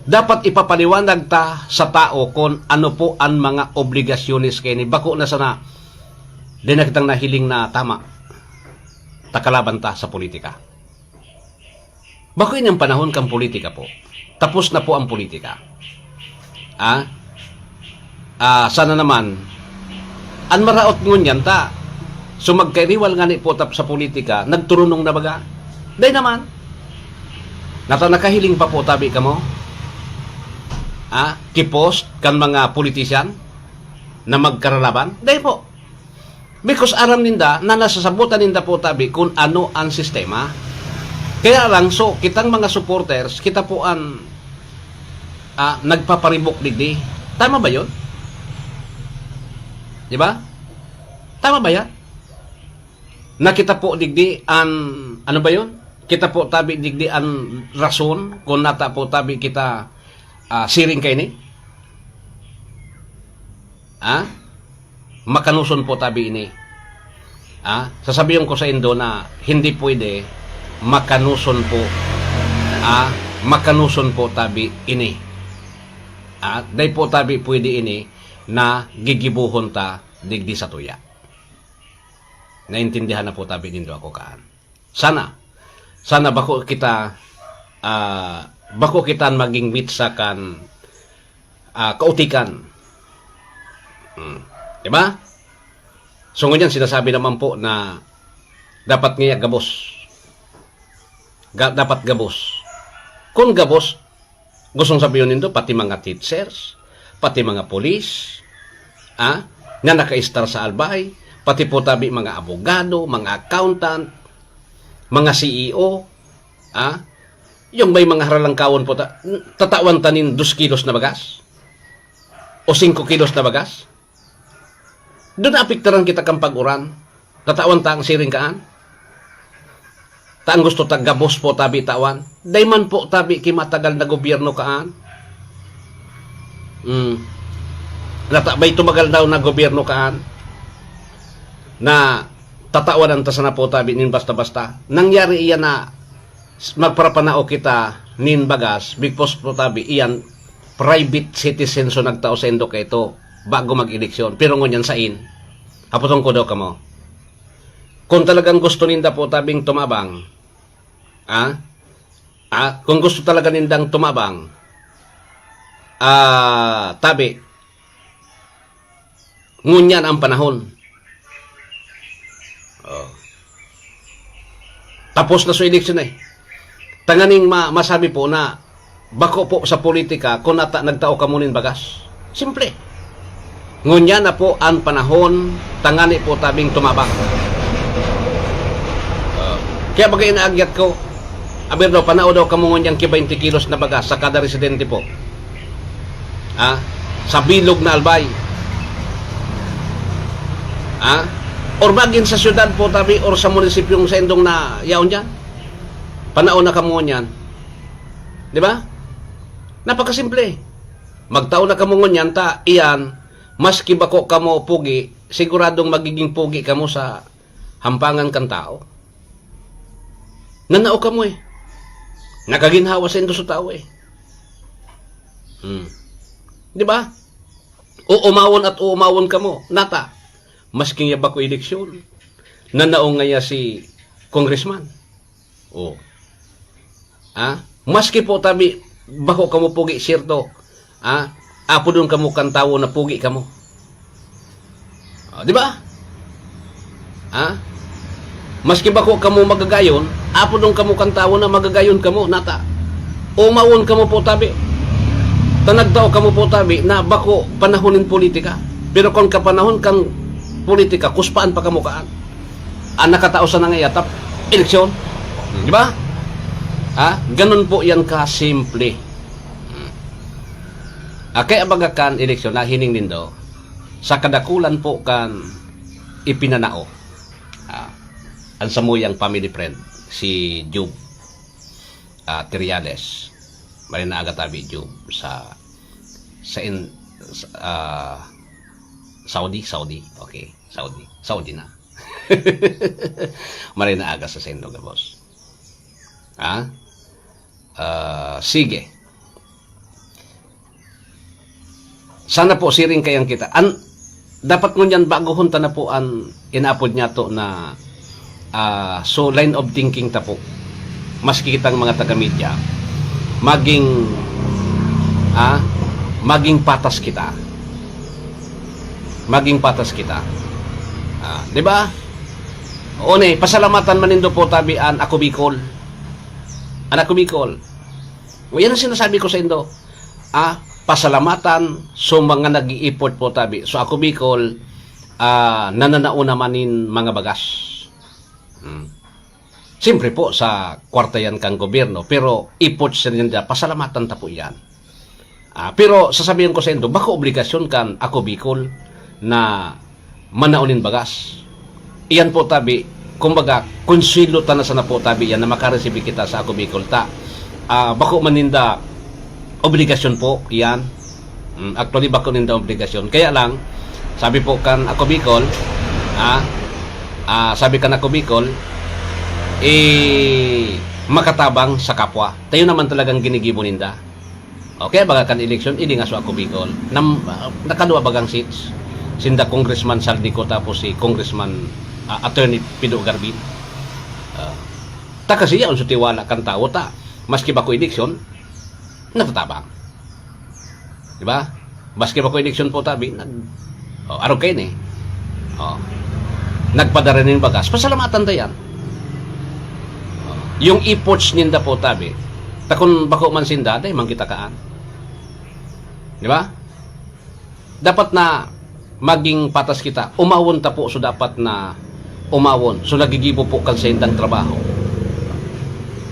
Dapat ipapaliwanag ta sa tao kung ano po ang mga obligasyones kaini. Bako na sana, di na kitang nahiling na tama. Ta kalaban ta sa politika. Bako ini ang panahon kan politika po. Tapos na po ang politika. Ah? Ah, sana naman, an maraot ngunyan ta. So, magkairiwal ngani po ta sa politika, nagturunong na baga. Dai naman. Nata nakahiling pa po tabi kamo? Ah, ki-post kan mga politician na magkaralaban? Dai po. Because aram ninda na nasasabotan ninda po tabi kun ano an sistema. Kaya lang, so, kitang mga supporters, kita po an, ah, nagpaparibok digdi. Tama ba yun? Di ba? Tama ba yan? Na kita po digdi an, ano ba yun? Kita po tabi digdi an rason kung nata po tabi kita, ah, siring kaini? Ah? Makanuson po tabi ini. Ah? Sasabihin ko sa indo na hindi pwede makanuson po, ah, makanuson po tabi ini. Ah? Dai po tabi pwede ini na gigibohon ta digdi sa tuya. Naintindihan na po tabi nindo ako kaan. Sana, sana bako kita, ah, bako kita maging mitsa kan, ah, kautikan. Hmm. Di ba? So, ngunyan, sinasabi naman po na dapat ngaya gabos. Ga-, dapat gabos. Kung gabos, gustong sabihin nindo, pati mga teachers, pati mga pulis, ah, na naka-star sa Albay, pati po tabi mga abogado, mga accountant, mga C E O, ah, yung may mga haralangkawon po, ta-, tatawan ta nin dos kilos na bagas o singko kilos na bagas. Doon naapektaran kita kan pag-uran. Tatawan ta ang siring kaan. Ta ang gusto ta gabos po tabi tawan. Dai man po tabi ki matagal na gobyerno kaan. Hmm. Nata, bay tumagal daw na gobyerno kaan. Na tatawan ta sana po tabi nin basta-basta. Nangyari iyan na magparapanao kita nin bagas, bigpos po tabi, iyan, private citizen so nagtao saindo kaito bago mag-eleksyon. Pero ngunyan sain, hapoton ko daw kamo. Kung talagang gusto ninda po tabing tumabang, ah, ah, kung gusto talaga nindang tumabang, ah, tabi, ngunyan ang panahon. Oh. Tapos na sa eleksyon eh. Tanganing ma-, masabi po na bako po sa politika kung nata nagtao kamo nin bagas. Simple. Ngunyan na po ang panahon, tangani po tabing tumabang. Oh. Kaya bagay inaagyat ko, aber daw, panao daw kamo ngunyan ki twenty kilos na bagas sa kada residente po. Ah, sa bilog na Albay. Ah, or magin sa syudad po tabi or sa munisipyong saindong na yaon diyan. Panao na kamo niyan. Di ba? Napakasimple. Magtao na kamo ngunyan ta iyan, maski bako kamo pugi, siguradong magiging pugi kamo sa hampangan kan tao. Nanao kamo eh. Nakaginhawa saindo sa tao eh. Hmm. Di ba? Uumawon at uumawon kamo. Nata, maski nga bako eleksyon, nanao ngaya si congressman. Oh. Ah? Maski po tabi, bako kamo pugi, siyerto. Ah? Apodon kamo kan tawo na pugi kamo. Ah, di ba? Ah? Maski bako kamo magagayon, apodon kamo kan tawo na magagayon kamo, nata. Umawon kamo po tabi. Ta nagtao kamo po tabi na bako panahon nin politika. Pero kung kapanahon kan politika, kuspaan pa kamo kaan. Ang nakatao sa nangayatap, eleksyon. Di ba? Ha? Ganun po yan kasimple. Hmm. Ah, kaya baga kan eleksyon, nahining nindo, sa kadakulan po kan ipinanao, ah, ang samuyang family friend, si Job, ah, Teriales. Maray na aga tabi, Job, sa, sa in-, sa, ah, Saudi, Saudi. Okay, Saudi. Saudi na. Maray na aga sa saindo gabos. Ha? Ah, sige. Sana po siring kayang kita. An, dapat ngunyan baguhon ta na po an inaapod niyato na, ah, so line of thinking ta po. Maski kitang mga taga-media, maging, ah, Maging patas kita. Maging patas kita. Ah, di ba? One, pasalamatan man nindo po tabi an Ako Bicol. An Ako Bicol. O, yan ang sinasabi ko sa indo. Ah, pasalamatan sa mga nag-i-effort po tabi. So, Ako Bicol, ah, nananao naman nin mga bagas. Hmm. Siyempre po, sa kwarta yan kan gobyerno, pero efforts ninda, pasalamatan ta po yan. Ah, pero sasabihin ko sa indo, bako obligasyon kan Ako Bicol na manao nin bagas. Iyan po tabi, kumbaga, konsuelo ta na sana po tabi yan na makaresibi kita sa Ako Bicol ta. Ah, bako man ninda obligasyon po iyan. Mm, actually, bako ninda obligasyon. Kaya lang, sabi po kan Ako Bicol, ah, ah, sabi kan Ako Bicol, eh, makatabang sa kapwa. Tayo naman talagang ginigibo ninda. Okay, baga kan eleksyon, ini nga so Ako Bicol. Nam-, ah, nakaduwa bagang seats. Sinda Congressman Saldico tapos si Congressman, ah, Attorney Pido Garvin. Ah, ta kasi yaon so tiwala kan tawo ta. Maski bako eleksyon, natatabang. Di ba? Maski bako eleksyon po tabi, nag-, oh, arog kayo ni. Oh. Nagpadara nin bagas. Pasalamatan ta yan. Oh. Yung efforts ninda po tabi, ta kun bako man sinda, dai man kita kaan. Di ba? Dapat na maging patas kita. Umawon ta po so dapat na umawon. So nagigibo po kan saindang trabaho.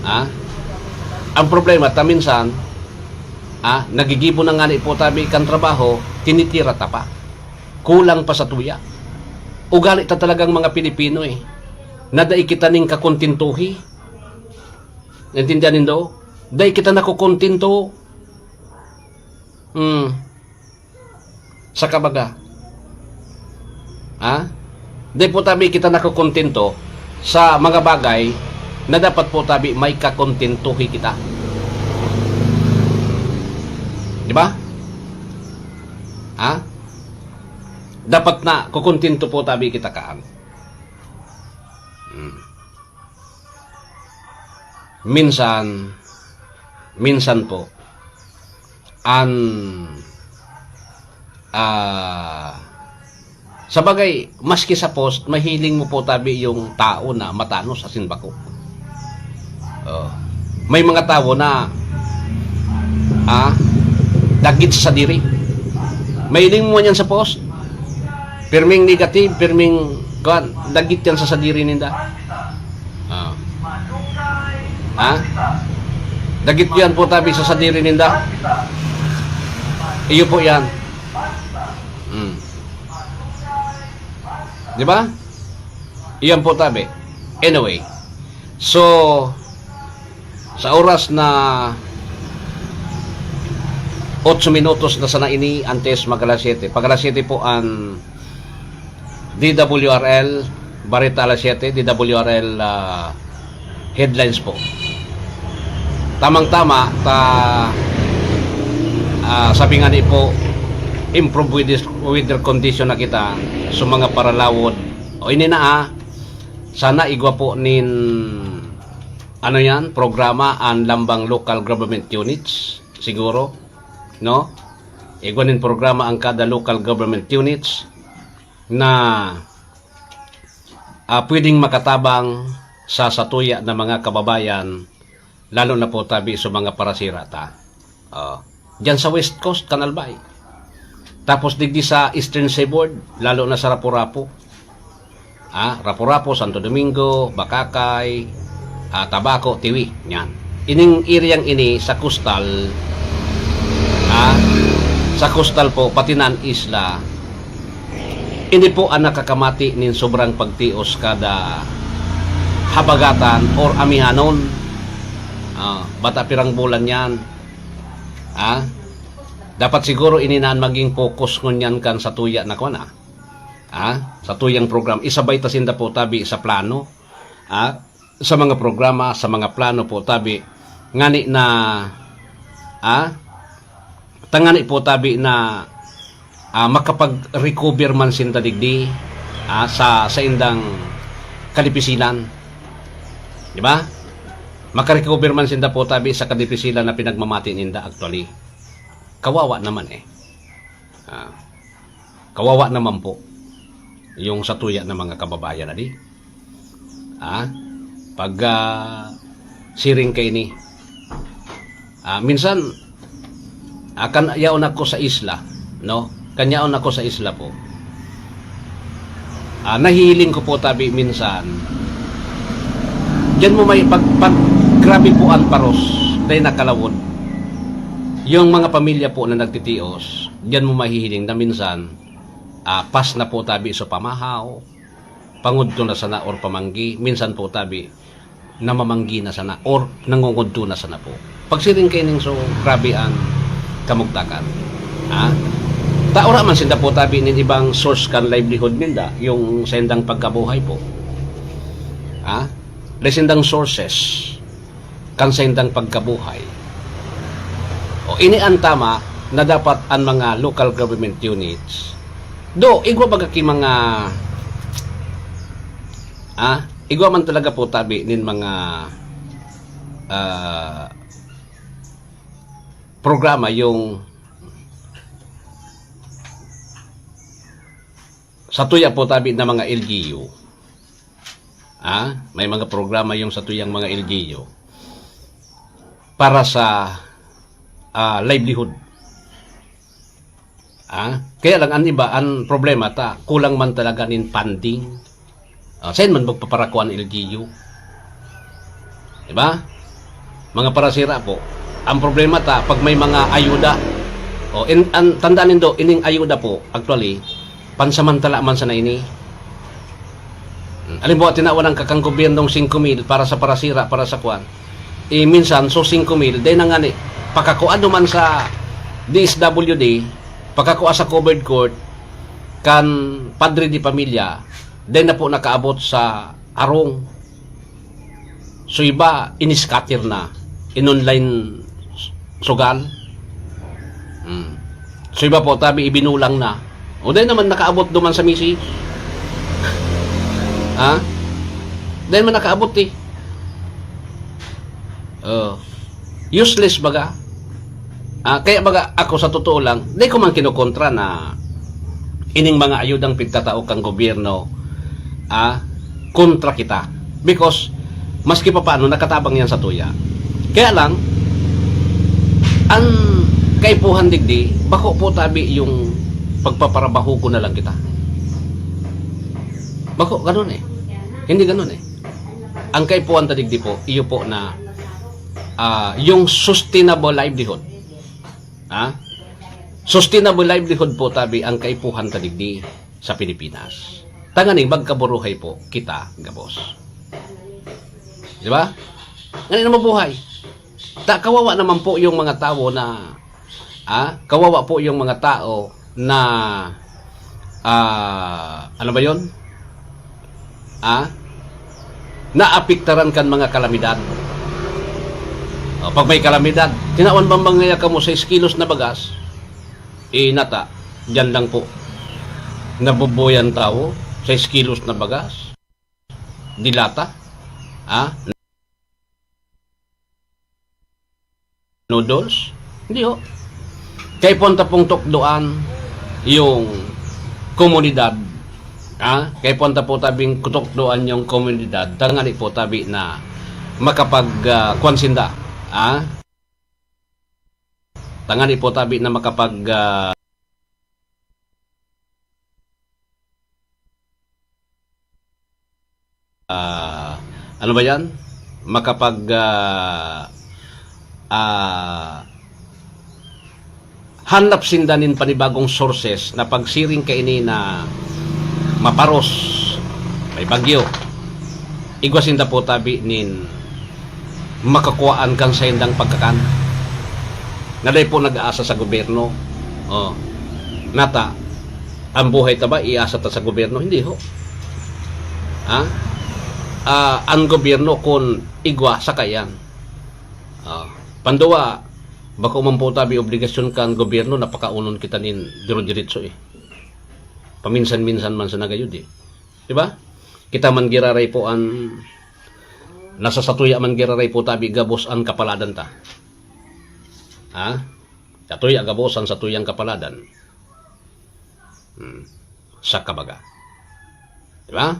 Ha? Ang problema, ta minsan, ah, nagigibo na ngani po tabi kan trabaho, tinitira ta pa. Kulang pa sa tuya. Ugali ta talagang mga Pilipino eh. Na dai kita ning kakontentuhi. Naintindihan nindo? Dai kita nakokontento. Hmm. Sa kabaga. Ha? Dai po tabi kita nakokontento sa mga bagay na dapat po tabi may kakontentuhi kita. Di ba? Ha? Dapat na kukontento po tabi kita kaan. Hmm. Minsan, minsan po, an, ah, sa bagay, maski sa post, mahiling mo po tabi yung tao na matanos asin bako. Oh. May mga tawo na, ah, dagit sa sadiri. Mahiling mo yan sa post. Pirming negative, pirming, kuwan, dagit yan sa sadiri ninda. Ah. Ha? Dagit yan po tabi sa sadiri ninda. Iyo po yan. Hmm. Di ba? Iyan po tabi. Anyway. So, sa oras na otso minutos na sana ini, antes mag alas siyete. Pag alas siyete po ang D W R L, Bareta alas siyete, D W R L, ah, headlines po. Tamang-tama, ta, ah, sabi nga ni po, improve weather, weather condition na kita sa mga paralawod. O ini na, ah, sana igwa po nin, ano yan, programa ang lambang local government units, siguro, no? Igwa nin programa ang kada local government units na, ah, pwedeng makatabang sa satuya na mga kababayan, lalo na po tabi sa mga parasira ta. Oh. Diyan sa West Coast, Canal Bay. Tapos digdi sa Eastern Seaboard, lalo na sa Rapu-Rapu. Ah, Rapu-Rapu, Santo Domingo, Bacacay, ah, Tabaco, Tiwi, yan. Ining area ini sa coastal, ah, sa coastal po, pati na an isla, ini po ang nakakamati nin sobrang pagtios kada habagatan or amihanon. Ah, bata pirang bulan yan. Ah, dapat siguro ini na an maging focus ngunyan kan satuya na kwan, ah. Ah, satuyang program. Isabay ta sinda po tabi sa plano. Ah, sa mga programa, sa mga plano po tabi. Ngani na, ah, tangani po tabi na, ah, makapag-recover man sinda digdi, ah, sa, sa indang kadipisilan. Di ba? Makarecover man sinda po tabi sa kadipisilan na pinagmamati ninda actually. Kawawa naman eh. Ah, kawawa naman po yung satuya na mga kababayan na di. Ah, pag ah, siring kaini. Ah, minsan, ah, kan yaon ako sa isla, no? Kan yaon ako sa isla po. Ah, nahihiling ko po tabi minsan. Diyan mo may pag, pag grabe po ang paros, dahil nakalawon. Yung mga pamilya po na nagtitios, diyan mo mahihiling na minsan, ah, pas na po tabi sa pamahaw, pangudto na sana or pamanggi, minsan po tabi, namamanggi na sana or nangungudto na sana po. Pagsiring kaining so, grabe ang kamugtakan. Ha? Ta, wala man sinda po tabi nin ibang source kan livelihood ninda, yung sa indang pagkabuhay po. Ha? Wala sindang sources kan sa indang pagkabuhay. O, ini ang tama na dapat ang mga local government units, do, igwa baga ki mga, ah, igwa man talaga po tabi nin mga, ah, programa yung satuya po tabi na mga L G U. Ah, may mga programa yung satuyang mga L G U para sa, ah, livelihood. Ah, kaya lang ang iba, ang problema ta, kulang man talaga nin funding. Ah, saan man magpaparakwa ang L G U? Diba? Mga parasira po. Ang problema ta, pag may mga ayuda, o, in, an, tandaan nindo, ining ayuda po, actually, pansamantala man sana ini. Hmm, halimbawa, tinawan ang kakang gobyernong singko mil para sa parasira, para sa kwan. Eh, minsan, so singko mil, dahil na nga ni, pakakua duman sa D S W D, pakakua sa covered court, kan padre de pamilya, dahil na po nakaabot sa arong. So iba, in-scatter na, in-online sugal. Hmm. So iba po, tabi, ibinulang na. O dahil naman nakaabot duman sa misi. Ha? Dahil man nakaabot eh. Oh. Useless baga. Ah, kaya baga ako sa totoo lang, di ko man kinokontra na ining mga ayudang pigtatao kang gobyerno, ah, kontra kita. Because, maski pa paano, nakatabang yan sa tuya. Kaya lang, ang kaipuhan digdi, bako po tabi yung pagpaparabaho ko na lang kita. Bako, ganun eh. Hindi ganun eh. Ang kaipuhan ta digdi po, iyo po na, ah, yung sustainable livelihood. Ha? Sustainable livelihood po tabi ang kaipuhan ta digdi sa Pilipinas. Tanganing magkaburuhay po kita gabos. Di ba? Ngayon na mabuhay. Ta, kawawa naman po yung mga tao na, ah, kawawa po yung mga tao na, ah, ano ba yon? Ah, naapektaran kan mga kalamidad. O, pag may kalamidad, tinawan bang mga kamo sa kilos na bagas? Eh, nata, diyan lang po. Nabubuhay ang tao sa kilos na bagas. Dilata. Ah, noodles? Hindi ho. Kaipuhan ta pong tukdoan yung komunidad. Ha? Kaipuhan ta po tabing tukdoan yung komunidad. Tangani po tabi na makapag, ah, kwan sinda. Ha? Tangani po tabi na makapag, ah, ah, ano ba yan? Makapag, ah, ah, hanap sinda nin panibagong sources na pagsiring kaini na maparos, may bagyo. Igwa sinda po tabi nin makakuhaan kan saindang pagkakan. Na dai po nag-aasa sa gobyerno. Oh. Nata, ang buhay ta ba, iasa ta sa gobyerno? Hindi ho. Ha? Ah, ang gobyerno kun igwa, saka yan. Ah, panduwa, bako man po tabi obligasyon kan gobyerno na pakaunon kita nin diro-diretso eh. Paminsan-minsan man sa nagayod eh. Di ba? Kita man giraray po an, nasa satuya man giraray po tabi gabos an kapaladan ta. Ha? Satuya gabos an satuyang kapaladan. Hmm. Saka baga. Di ba?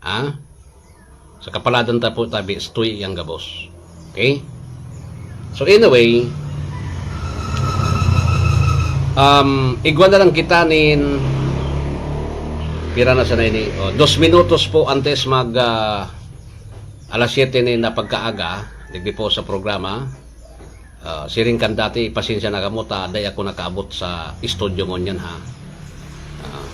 Ha? Sa kapaladan ta po tabi, satuya yang gabos. Okay? So anyway, um, igwa na lang kita nin, pira na sana ini? Oh, dos minutos po antes mag, ah, alas siyete ni na pagkaaga, digdi po sa programa. Ah, siring kan dati, pasensya na kamo ta, dai ako nakaabot sa studio ngunyan, ha. Ah,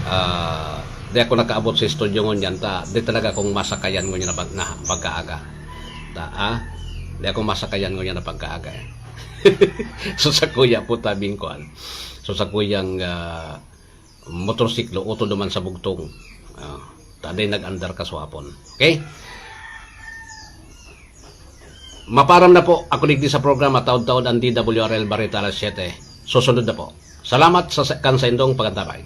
ah, dai ako nakaabot sa studio ngunyan ta, dai talaga akong masakayan ngunyan na pag-, na pagkaaga. Ta, ah, dai akong masakayan ngunyan na pagkaaga, eh. So, sakuya po tabing kuan. So, sakuyang, ah, motorsiklo, utod naman sa bugtong. Ah, ta, dai nag-andar kasuhapon. Okay? Maparam na po ako digdi sa programa, Taod-taod an D W R L Barita alas siyete. Susunod na po. Salamat sa, sa kan saindong pag-antabay.